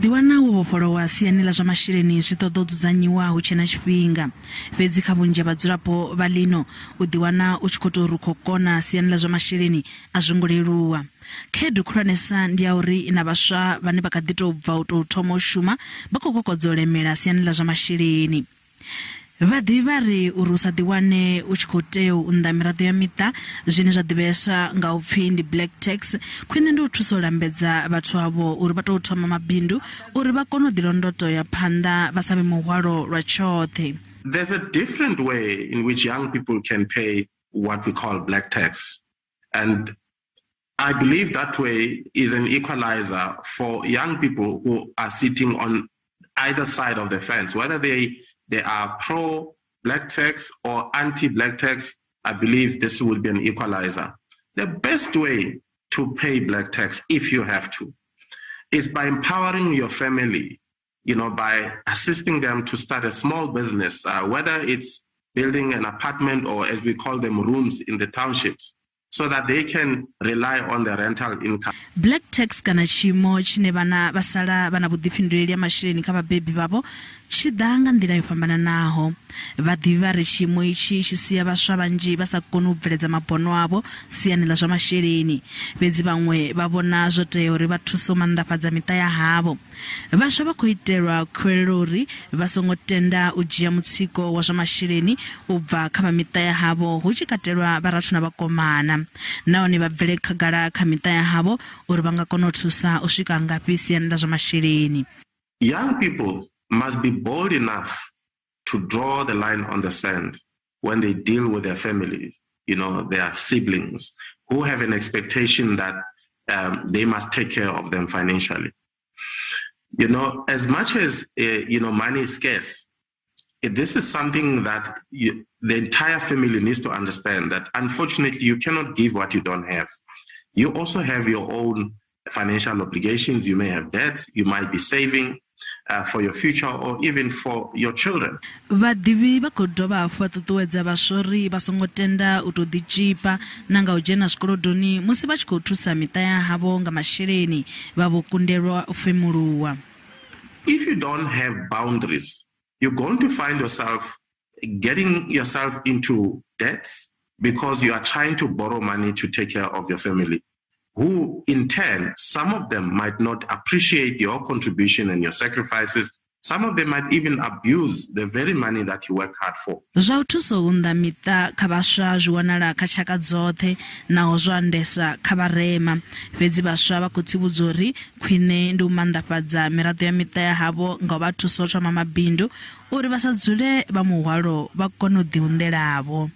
ḓiwana wo vhofholowa siani ḽa zwa masheleni zwi ṱoḓa u dzudzanyiwa hu tshe na tshifhinga. Fhedzi kha vhunzhi ha vhadzulapo vha ḽino, u ḓiwana u tshi khou tou ri u khou kona siani ḽa zwa masheleni a zwo ngo leluwa. Khaedu khulwanesa ndi ya uri na vhaswa vhane vha kha ḓi tou bva u tou thoma u shuma vha khou kokodza u lemela siani ḽa zwa masheleni. Vhaḓivhi vha ri uri u sa ḓiwane u tshi khou tea u nnḓa miraḓo ya miṱa, zwine zwa ḓivheeswa nga u pfi ndi black tax, khwine ndi u thusa u lambedza vhathu avho uri vha tou thoma mabindu uri vha kone u ḓilondota u ya phanḓa vha sa vhe muhwalo lwa tshoṱhe. There's a different way in which young people can pay what we call black tax. And I believe that way is an equalizer for young people who are sitting on either side of the fence, whether they are pro-black tax or anti-black tax. I believe this will be an equalizer. The best way to pay black tax, if you have to, is by empowering your family, by assisting them to start a small business, whether it's building an apartment or, as we call them, rooms in the townships, so that they can rely on their rental income. Black tax kana tshiimo tshine vhana vha sala vha na vhuḓifhinduleli ha masheleni kha vhabebi vhavho tshi ḓa nga nḓila yo fhambananaho. Vhaḓivhi vha ri tshiimo itshi tshi sia vhaswa vhanzhi vha sa koni u bveledza mabono avho siani ḽa zwa masheleni. Fhedzi vhaṅwe vha vhona zwo tea uri vha thuse u maanḓafhadza miṱa ya havho. Vhaswa vha khou itelwa khuwelelo uri vha songo tenda u dzhia mutsiko wa zwa masheleni u bva kha vha miṱa ya havho, hu tshi katelwa vharathu na vhakomana, nahone vha bvele khagala kha miṱa ya havho uri vha nga kona u thusa u swika ngafhi siani ḽa zwa masheleni. Young people must be bold enough to draw the line on the sand when they deal with their families, their siblings, who have an expectation that they must take care of them financially. As much as money is scarce, this is something that the entire family needs to understand, that unfortunately you cannot give what you don't have. You also have your own financial obligations. You may have debts, you might be saving for your future or even for your children. Vhaḓivhi vha khou dovha hafhu vha ṱuṱuwedza vhaswa uri vha songo tenda u tou ḓitzhipa na nga u dzhena zwikolodoni musi vha tshi khou thusa miṱa ya havho nga masheleni vha vho kundelwa u femuluwa. If you don't have boundaries, you're going to find yourself getting yourself into debts because you are trying to borrow money to take care of your family, who in turn, some of them might not appreciate your contribution and your sacrifices. Some of them might even abuse the very money that you work hard for. Zwa u thusa u unḓa miṱa kha vhaswa zwi wanala kha tshaka dzoṱhe, naho zwo andesa kha vharema. Fhedzi vhaswa vha khou tsivhudzwa uri khwine ndi u maanḓafhadza miraḓo ya miṱa ya havho nga u vha thusa u thoma mabindu uri vha sa dzule vha muhwalo vha kone u ḓiunḓelavho.